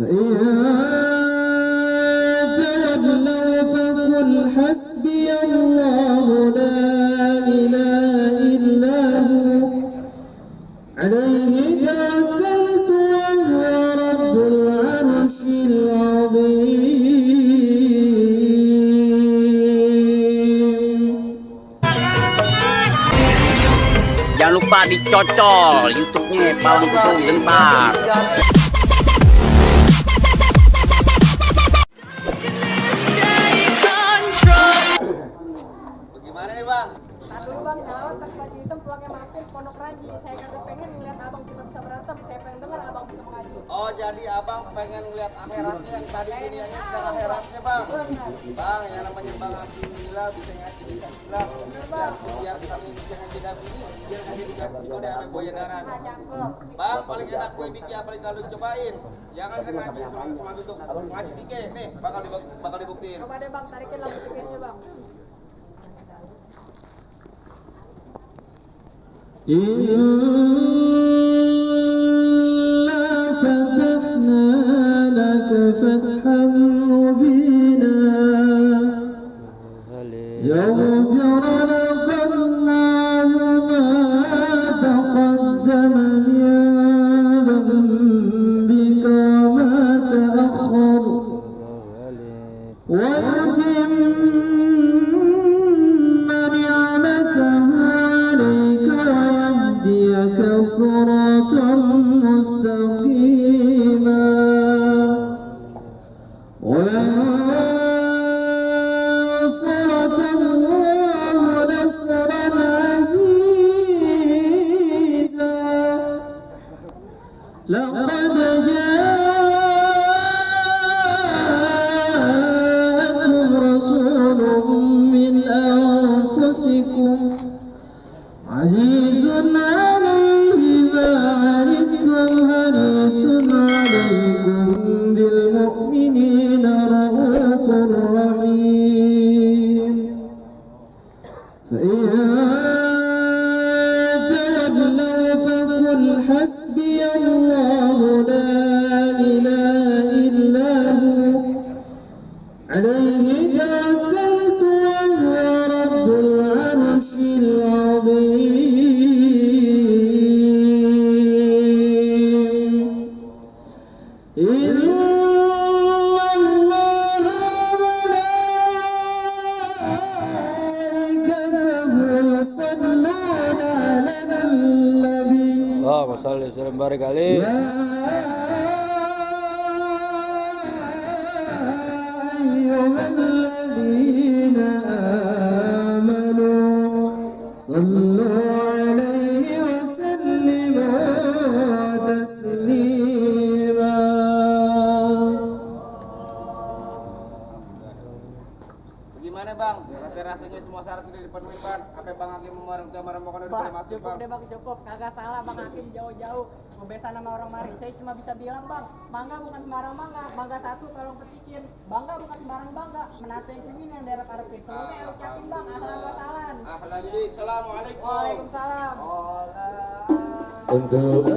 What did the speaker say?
تولوا فقل حسبي الله لا إله إلا هو عليه توكلت وهو رب العرش العظيم. Jangan lupa dicocol YouTube-nya Palang Putung Gentar. Bagaimana nih bang? Aduh bang, nyalawas pakai baju hitam pulangnya mampir Pondok Raji. Saya kagak pengen ngeliat abang cuma bisa berantem. Saya pengen dengar abang bisa mengaji. Oh jadi abang pengen ngeliat akhiratnya yang tadi dunianya sekarang akhiratnya bang. Bang yang namanya Bang Hakim Bila bisa ngaji bisa silap. Biar kami bisa ngaji dabini biar kami digoda sama buaya darat. Nah cakep. Bang paling enak kue bikin apa yang kalau cobain. Jangan kan ngaji semangat untuk ngaji sike nih bakal dibuktiin. Coba deh bang, tarikin lagu sikenya bang. إنا فتحنا لك فتحا مبينا يغفر لك الله ما تقدم من ذنبك وما تأخر ويتم نعمته عليك ويهديك صراطا مستقيما وينصرك الله نصرا عزيزا لقد جاءكم رسول من أنفسكم عزيز عليه ما عنتم حريص عليكم بالمؤمنين رؤوف رحيم فإن تولوا فقل حسبي الله لا إله إلا هو عليه توكلت وهو رب العرش العظيم. إن الله وملائكته يصلون على النبي Allahumma shalli wa sallim barik alaihi. يا أيها الذين آمنوا صلوا عليه وسلموا تسليما. Bagaimana bang? Rasanya semua syarat udah dipenuhi bang. Apa bang Hakim merembukan udah boleh masuk Cukup bang? deh bang, cukup. Kagak salah bang Hakim jauh-jauh ngebesan sama orang mari. Saya cuma bisa bilang bang, mangga bukan sembarang mangga. Mangga satu tolong petikin. Bangga bukan sembarang bangga. Menata yang ini yang daerah karepin. Semuanya ucapin bang, ahlan wa salan. Ahlan bik. Assalamualaikum. Waalaikumsalam. Untuk